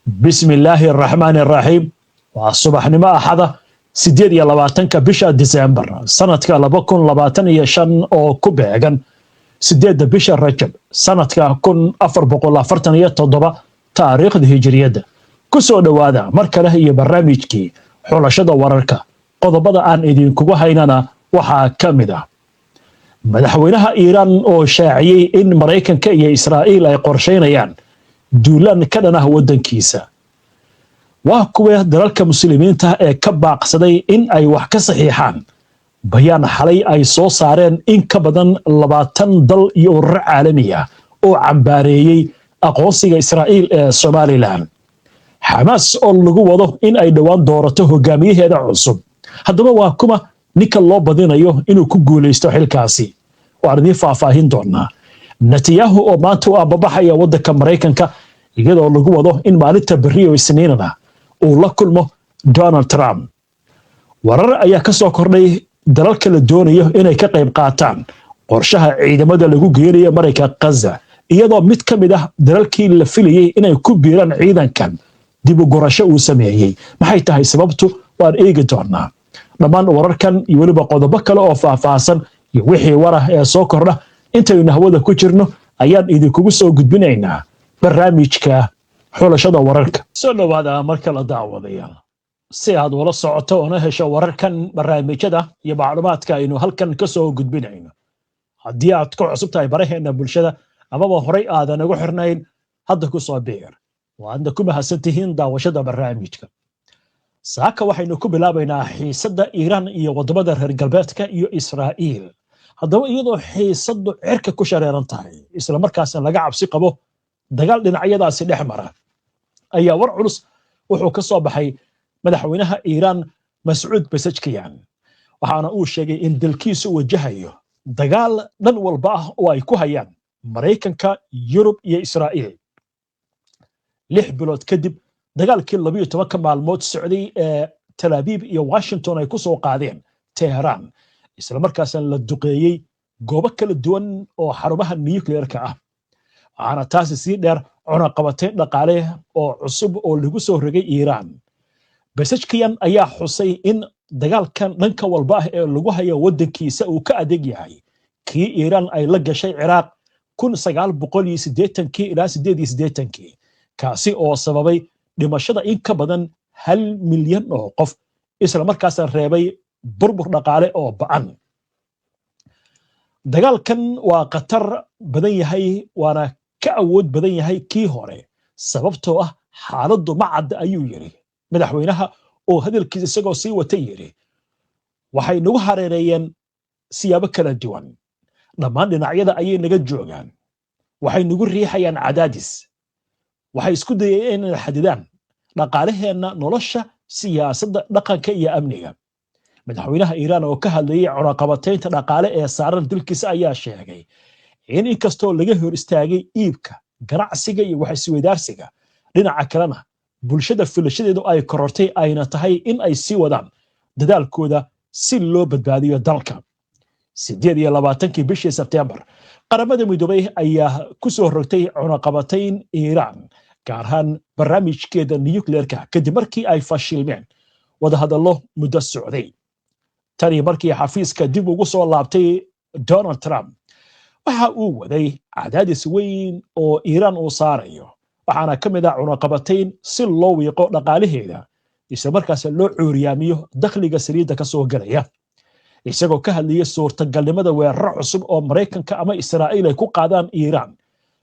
Bismi illaahi araxmaani araxiim. Waa subaxnimo Axada, 28-ka bisha Disembar sanadka 2025, oo ku beegan 8-da bisha Rajab sanadka 1447 taariikhda Hijiriyadda. Ku soo dhowaada mar kale iyo barnaamijkii Xulashada Wararka. Qodobada aan idinkugu haynana waxaa ka mid ah madaxweynaha Iiraan oo shaaciyey in Maraykanka iyo Israa'iil ay qorshaynayaan duulaan ka dhan ah waddankiisa. Waa kuwa dalalka Muslimiinta ee ka baaqsaday in ay wax ka saxiixaan bayaan xalay ay soo saareen in ka badan 20 dal iyo ururo caalami ah oo cambaareeyey aqoonsiga Israa'iil ee Somaliland? Xamaas oo lagu wado in ay dhowaan doorato hogaamiyaheeda cusub, haddaba waa kuma ninka loo badinayo inuu ku guulaysto xilkaasi? Waan idiin faahfaahin doonaa. Netanyahu oo maanta u ambabaxaya waddanka Maraykanka, iyadoo lagu wado in maalinta berri oo Isniinana uu la kulmo Donald Trump. Warar ayaa ka soo kordhay dalalka la doonayo inay ka qayb qaataan qorshaha ciidamada lagu geenayo marinka Gaza, iyadoo mid ka mid ah dalalkii la filayey inay ku biiraan ciidankan dib u gurasho uu sameeyey. Maxay tahay sababtu? Waan eegi doonaa. Dhammaan wararkan iyo weliba qodobo kale oo faahfaahsan iyo wixii warah ee soo kordha intaynu hawada ku jirno ayaan idinkugu soo gudbinaynaa barnaamijka Xulashada Wararka. Soo dhowaada marka la daawadayaal. Si aad ula socoto oona hesho wararkan, barnaamijyada iyo macluumaadka aynu halkan ka soo gudbinayno, haddii aad ku cusub tahay baraheena bulshada amaba horay aadan ugu xirnayn, hadda ku soo biir. Waadna ku mahadsan tihiin daawashada barnaamijka. Saaka waxaynu ku bilaabaynaa xiisadda Iiraan iyo waddamada reer galbeedka iyo Israa'iil. Haddaba, iyadoo xiisaddu cirka ku shareeran tahay, islamarkaasna laga cabsi qabo dagaal dhinacyadaasi dhex mara, ayaa war culus wuxuu ka soo baxay madaxweynaha Iiraan Mascuud Pezeshkian, waxaana uu sheegay in dalkiisu wajahayo dagaal dhan walba ah oo ay ku hayaan Maraykanka, Yurub iyo Israa'iil, 6 bilood kadib dagaalkii 12-ka maalmood socday ee Tel Aviv iyo Washington ay ku soo qaadeen Teheraan, islamarkaasna la duqeeyey goobo kala duwan oo xarumaha nuclearka ah. Waxaana taasi sii dheer cunaqabatayn dhaqaale oo cusub oo lagu soo rogay Iiraan. Pezeshkian ayaa xusay in dagaalkan dhanka walba ah ee lagu hayo waddankiisa uu ka adeeg yahay kii Iiraan ay la gashay Ciraaq 1980-kii ilaa 88-kii, kaasi oo sababay dhimashada in ka badan 1 milyan oo qof, islamarkaasna reebay burbur dhaqaale oo ba'an. Dagaalkan waa khatar badan yahay, waana ka awood badan yahay kii hore, sababtoo ah xaaladdu ma cadda, ayuu yidhi madaxweynaha, oo hadalkiisa isagoo sii wata yidhi: "Waxay nagu hareereeyeen siyaabo kala duwan, dhammaan dhinacyada ayay naga joogaan, waxay nagu riixayaan cadaadis, waxay isku dayayeen inay xadidaan dhaqaalaheenna, nolosha, siyaasadda, dhaqanka iyo amniga." Madaxweynaha Iiraan oo ka hadlayay cunaqabataynta dhaqaale ee saaran dalkiisa ayaa sheegay in inkastoo laga hor istaagay iibka, ganacsiga iyo wax isweydaarsiga, dhinaca kalena bulshada filashadeedu ay korortay, ayna tahay in ay sii wadaan dadaalkooda si loo badbaadiyo dalka. 28-kii bishii Sebteembar, Qaramada Midoobay ayaa ku soo rogtay cunaqabatayn Iiraan, gaar ahaan barnaamijkeeda nuclearka, kadib markii ay fashilmeen wadahadallo muddo socday. Tani markii xafiiska dib ugu soo laabtay Donald Trump, waxa uu waday cadaadis weyn oo Iiraan uu saarayo, waxaana ka mid ah cunaqabatayn si loo wiiqo dhaqaalaheeda, isla markaas loo cuuriyaamiyo dakhliga saliidda ka soo galaya. Isagoo ka hadlayay suurtagalnimada weeraro cusub oo Maraykanka ama Israa'iil ay ku qaadaan Iiraan,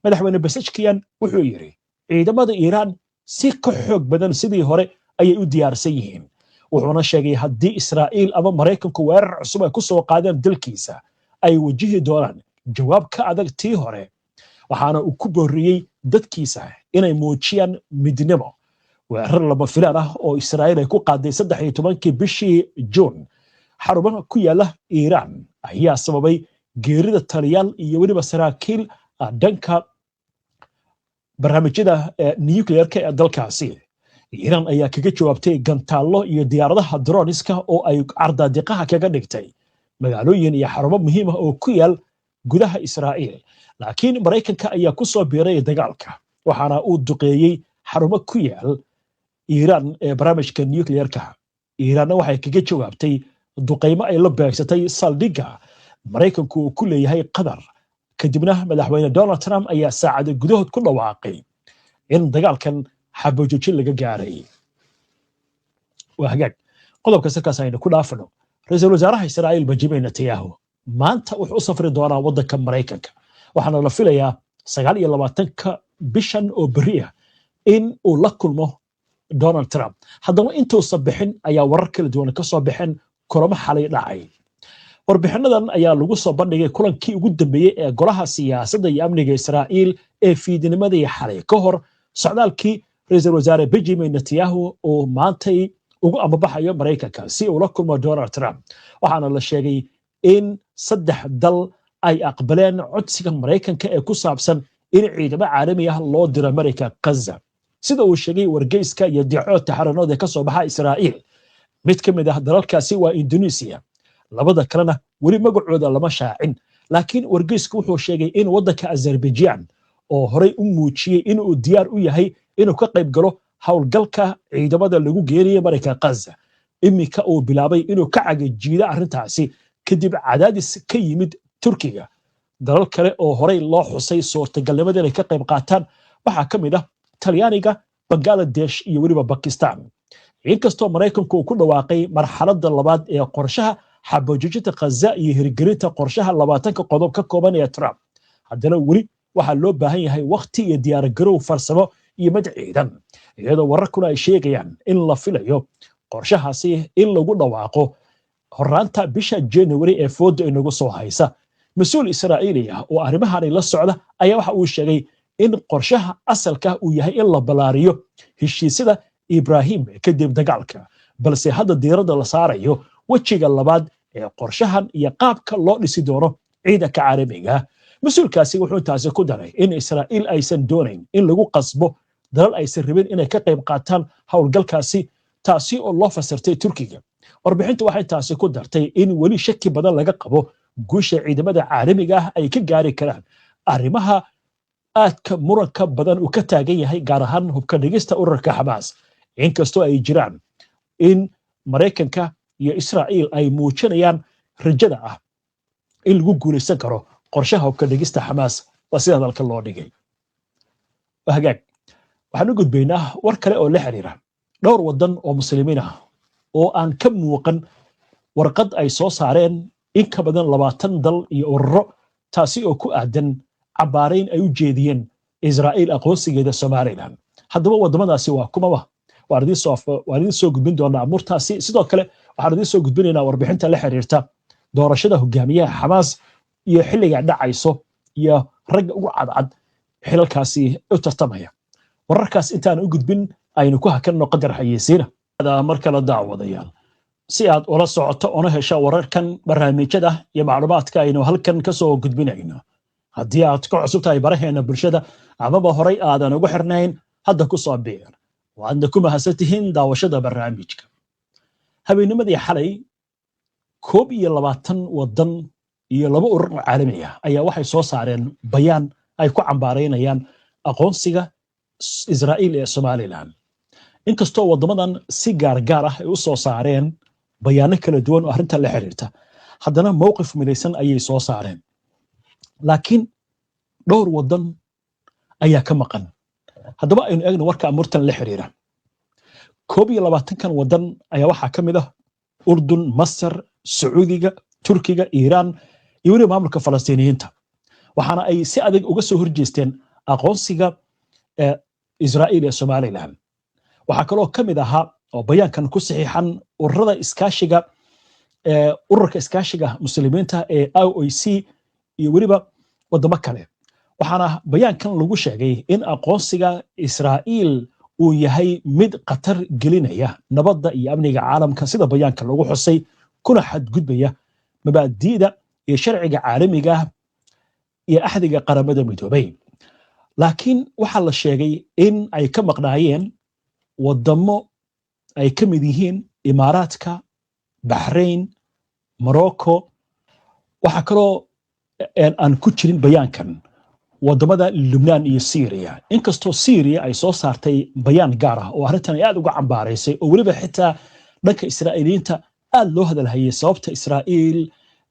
madaxweyne Pezeshkian wuxuu yidhi ciidamada Iiraan si ka xoog badan sidii hore ayay u diyaarsan yihiin, wuxuuna sheegay haddii Israa'iil ama Maraykanku weerar cusub ay ku soo qaadeen dalkiisa, ay wajihi doonaan jawaab ka adag tii hore. Waxaana uu ku booriyey dadkiisa inay muujiyaan midnimo. Weerar lama filaan ah oo Israa'iil ay ku qaaday 13-kii bishii Juun xarumaha ku yaala Iiraan ayaa sababay geerida taliyaal iyo weliba saraakiil dhanka barnaamijyada nuclearka ee dalkaasi. Iiraan ayaa kaga jawaabtay gantaallo iyo diyaaradaha droniska oo ay cardaadiqaha kaga dhigtay magaalooyin iyo xarumo muhiim ah oo ku yaal gudaha Israa'iil, laakiin Maraykanka ayaa ku soo biiray dagaalka, waxaana uu duqeeyey xarumo ku yaal Iiraan ee barnaamijka nuclearka. Iiraanna waxay kaga jawaabtay duqaymo ay la beegsatay saldhigga Maraykanku uu ku leeyahay Qatar. Kadibna Madaxweyne Donald Trump ayaa saacado gudahood ku dhawaaqay in dagaalkan xabajoojin laga gaaray. Waa hagaag, qodobka sirkaas aynu ku dhaafno. Ra-iisul wasaaraha Israa'iil Benjamin Netanyahu maanta wuxuu u safri doonaa waddanka Maraykanka, waxaana la filayaa 29-ka bishan oo berri ah in uu la kulmo Donald Trump. Haddaba intuusan bixin ayaa warar kala duwan ka soo bixin kulamo xalay dhacay. Warbixinadan ayaa lagu soo bandhigay kulankii ugu dambeeyey ee golaha siyaasadda iyo amniga Israa'iil ee fiidnimadii xalay, ka hor socdaalkii Ra-iisul Wasaare Benjamin Netanyahu uu maantay ugu ambabaxayo Maraykanka si uu la kulmo Donald Trump. Waxaana la sheegay in saddex dal ay aqbaleen codsiga Maraykanka ee ku saabsan in ciidamo caalami ah loo diro Marayka Gaza, sida uu sheegay wargeyska iyo Yediot Aharonot ee ka soo baxa Israa'iil. Mid ka mid ah dalalkaasi waa Indonesia, labada kalena weli magacooda lama shaacin. Laakiin wargeysku wuxuu sheegay in waddanka Azerbaijan, oo horey u muujiyey inuu diyaar u yahay inuu ka qayb galo howlgalka ciidamada lagu geenayo Marayka Gaza, iminka uu bilaabay inuu ka cagajiido arrintaasi kadib cadaadis ka yimid Turkiga. Dalal kale oo horey loo xusay suurtagalnimada inay ka qayb qaataan waxaa ka mid ah Talyaaniga, Bangaladesh iyo weliba Bakistan. Inkastoo Maraykanku uu ku dhawaaqay marxaladda labaad ee qorshaha xabajoojinta Khaza iyo hirgelinta qorshaha 20-ka qodob ka kooban ee Trump, haddana weli waxaa loo baahan yahay wakhti iyo diyaargarow farsamo iyo mid ciidan, iyadoo wararkuna ay sheegayaan in la filayo qorshahaasi in lagu dhawaaqo horaanta bisha January ee fooda inagu soo haysa. Mas-uul Israa'iili ah oo arrimahani la socda ayaa waxa uu sheegay in qorshaha asalka uu yahay in la ballaariyo heshiisyada Ibrahim kadib dagaalka, balse hadda diiradda la saarayo wejiga labaad ee qorshahan iyo qaabka loo dhisi doono ciidanka caalamiga. Mas-uulkaasi wuxuu intaasi ku daray in Israa'iil aysan doonayn in lagu qasbo dalal aysan rabin inay ka qayb qaataan howlgalkaasi, taasi oo loo fasirtay Turkiga. Warbixintu waxay taasi ku dartay in weli shaki badan laga qabo guusha ciidamada caalamiga ah ay ka gaari karaan arrimaha aadka muranka badan uu ka taagan yahay, gaar ahaan hubka dhigista ururka Xamaas, inkastoo ay jiraan in Maraykanka iyo Israa'iil ay muujinayaan rajada ah in lagu guulaysan karo qorshaha hubka dhigista Xamaas. Waa sida hadalka loo dhigay. Hagaag, waxaan u gudbaynaa war kale oo la xiriira dhowr waddan oo Muslimiin ah oo aan ka muuqan warqad ay soo saareen in ka badan 20 dal iyo ururo, taasi oo ku aadan cambaarayn ay u jeediyeen Israa'iil aqoonsigeeda Somaliland. Haddaba waddamadaasi waa kumaba? Waan idiin soo gudbin doonaa amuurtaasi. Sidoo kale waxaan idiin soo gudbinaynaa warbixinta la xiriirta doorashada hogaamiyaha Xamaas iyo xilliga dhacayso iyo ragga ugu cadcad xilalkaasi u tartamaya. Wararkaas intaan u gudbin, aynu ku hakanno qadar xayeysiina. Mar kale daawadayaal, si aad ula socoto una hesho wararkan, barnaamijyada iyo macluumaadka aynu halkan ka soo gudbinayno, haddii aad ku cusub tahay baraheena bulshada amaba horay aadan ugu xirnayn, hadda ku soo biir. Waadna ku mahadsan tihiin daawashada barnaamijka. Habeennimadii xalay 21 waddan iyo laba urur oo caalami ah ayaa waxay soo saareen bayaan ay ku cambaaraynayaan aqoonsiga Israa'iil ee Somaliland. Inkastoo waddamadan si gaargaar ah ay u soo saareen bayaano kala duwan oo arrintan la xiriirta, haddana mowqif midaysan ayay soo saareen. Laakiin dhowr waddan ayaa ka maqan. Haddaba aynu eegno warka amurtan la xiriira. 21-kan waddan ayaa waxaa ka mid ah Urdun, Masar, Sacuudiga, Turkiga, Iiraan iyo weliba maamulka Falastiiniyiinta, waxaana ay si adag uga soo horjeesteen aqoonsiga Israa'iil ee Somaliland. Waxaa kaloo ka mid ahaa oo bayaankan ku saxiixan ururada iskaashiga, Ururka Iskaashiga Muslimiinta ee OIC iyo weliba wadamo kale. Waxaana bayaankan lagu sheegay in aqoonsiga Israa'iil uu yahay mid khatar gelinaya nabadda iyo amniga caalamka, sida bayaanka lagu xusay, kuna xadgudbaya mabaadi'da iyo sharciga caalamiga iyo Axdiga Qaramada Midoobay. Laakiin waxaa la sheegay in ay ka maqnaayeen wadamo ay ka mid yihiin Imaaraadka, Baxrain, Morocco. Waxaa kaloo aan ku jirin bayaankan Wadamada Lubnaan iyo Syria, inkastoo Syria ay soo saartay bayaan gaar ah oo arrintan ay aad uga cambaaraysay, oo weliba xitaa dhanka Israa'iiliyiinta aad loo hadalhayay sababta Israa'iil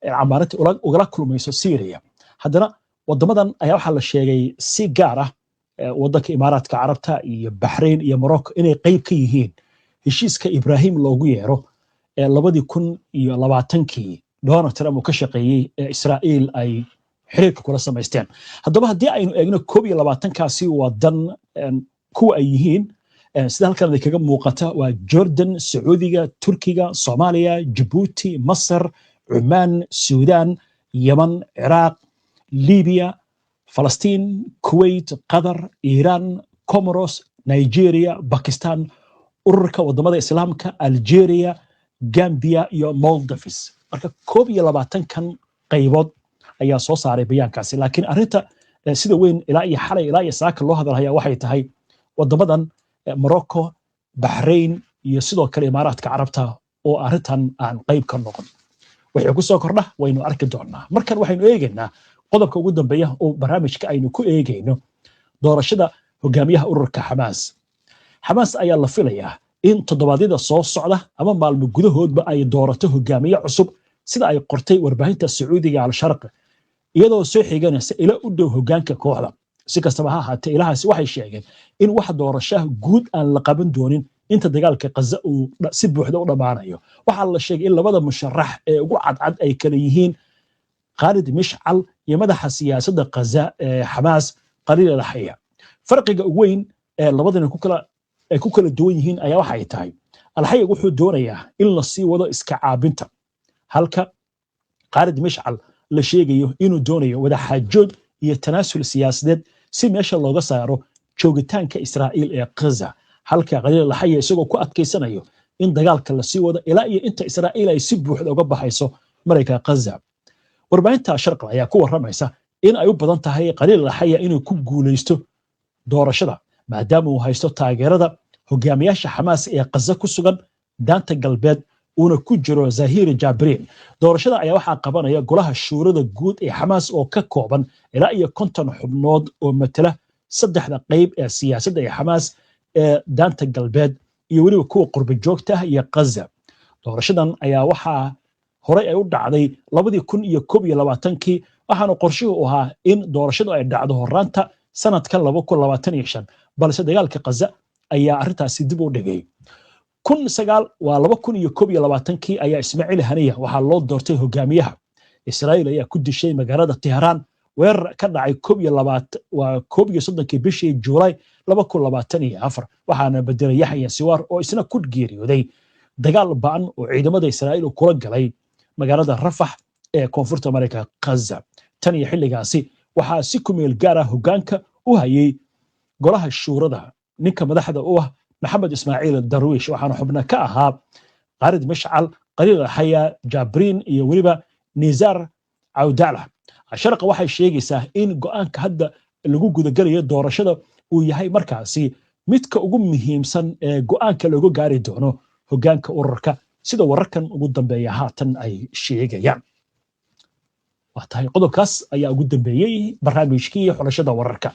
cambaarinta ugala kulmayso Syria, haddana wadamadan ayaa waxaa la sheegay si gaar ah wadanka Imaaraadka Carabta iyo Baxrain iyo Morocco inay qayb ka yihiin heshiiska Ibrahim loogu yeero ee 2020-kii Donald Trump uu ka shaqeeyey ee Israa'iil ay xiriirka kula samaysteen. Haddaba haddii aynu eegno 21-kaasi wadan kuwa ay yihiin, sida halkan kaga muuqata, waa Jordan, Sacuudiga, Turkiga, Soomaaliya, Jabuuti, Masar, Cumaan, Suudaan, Yeman, Ciraaq, Libiya, Falastiin, Kuwait, Qatar, Iiraan, Comoros, Nigeria, Bakistan, Ururka Wadamada Islaamka, Algeria, Gambia iyo Moldavis. Marka 21-kan qaybood ayaa soo saaray bayaankaasi. Laakiin arrinta sida weyn ilaa iyo xalay ilaa iyo saaka loo hadalhaya waxay tahay wadamadan Morocco, Baxrain iyo sidoo kale Imaaraadka Carabta oo arrintan aan qayb ka noqon. Wixii ku soo kordha waynu arki doonaa. Markan waxaynu eegaynaa qodobka ugu dambeeya oo barnaamijka aynu ku eegayno, doorashada hogaamiyaha ururka Xamaas. Xamaas ayaa la filayaa in toddobaadyada soo socda ama maalmo gudahoodba ay doorato hogaamiye cusub, sida ay qortay warbaahinta Sacuudiga Al-Sharq, iyadoo soo xiganaysa ilo u dhow hogaanka kooxda. Si kastaba ha ahaatee, ilahaasi waxay sheegeen in wax doorashaha guud aan la qaban doonin inta dagaalka Qaza uu si buuxda u dhammaanayo. Waxaa la sheegay in labada musharax ee ugu cadcad ay kala yihiin Khaalid Mishcal iyo madaxa siyaasadda Qaza ee Xamaas, Khaliil Alxaya. Farqiga ugu weyn ee labadani ay ku kala duwan yihiin ayaa waxay tahay Alxaya wuxuu doonayaa in la sii wado iska caabinta, halka Khaalid Mishcal la sheegayo inuu doonayo wadaxaajood iyo tanaasul siyaasadeed si meesha looga saaro joogitaanka Israa'iil ee Gaza, halka Khaliil Alxaya isagoo ku adkaysanayo in dagaalka la sii wado ilaa iyo inta Israa'iil ay si buuxda uga baxayso marayka Gaza. Warbaahinta Sharqal ayaa ku warramaysa in ay u badan tahay Khaliil Alxaya inuu ku guulaysto doorashada, maadaama uu haysto taageerada hogaamiyaasha Xamaas ee Qaza ku sugan, Daanta Galbeed uuna ku jiro Zahiri Jabrin. Doorashada ayaa waxaa qabanaya golaha shuurada guud ee Xamaas oo ka kooban ilaa iyo 50 xubnood oo matala saddexda qayb ee siyaasadda ee Xamaas ee Daanta Galbeed iyo weliba kuwa qurba joogta ah iyo Qaza. Doorashadan ayaa waxaa horey ay u dhacday 2021-kii, waxaana qorshuhu ahaa in doorashadu ay dhacdo horaanta sanadkan 2025, balse dagaalka Qaza ayaa arrintaasi dib u dhigay. Kun sagaal waa 2021-kii ayaa Ismaaciil Haniya waxaa loo doortay hogaamiyaha. Israa'iil ayaa ku dishay magaalada Tehraan weerar ka dhacay waa 31-kii bishii Juulaay 2024, waxaana bedelay Yaxya Siwaar oo isna ku geeriyooday dagaal ba'an oo ciidamada Israa'iil uu kula galay magaalada Rafax ee koonfurta marayka Ghaza. Tan iyo xilligaasi waxaa si ku meel gaar ah hoggaanka u hayay golaha shuurada ninka madaxda u ah, Maxamed Ismaaciil Darwiish, waxaana xubno ka ahaa Khaalid Mashcal, Khaliil Alxaya, Jabriin iyo weliba Nizaar Cawdala. Sharqa waxay sheegaysaa in go'aanka hadda lagu gudagelayo doorashada uu yahay markaasi midka ugu muhiimsan ee go'aanka looga gaari doono hoggaanka ururka, sida wararkan ugu dambeeya haatan ay sheegayaan. Waa tahay, qodobkaas ayaa ugu dambeeyey barnaamijkii xulashada wararka.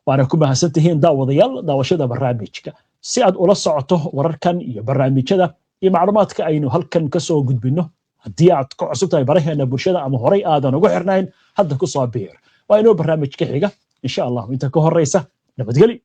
Waana ku mahadsantihiin, daawadayaal, daawashada barnaamijka. Si aad ula socoto wararkan iyo barnaamijyada iyo macluumaadka aynu halkan ka soo gudbinno, haddii aad ku cusub tahay baraheena bulshada ama horay aadan ugu xirnayn, hadda ku soo biir. Waa inoo barnaamij ka xiga, insha Allahu. Inta ka horeysa, nabadgeli.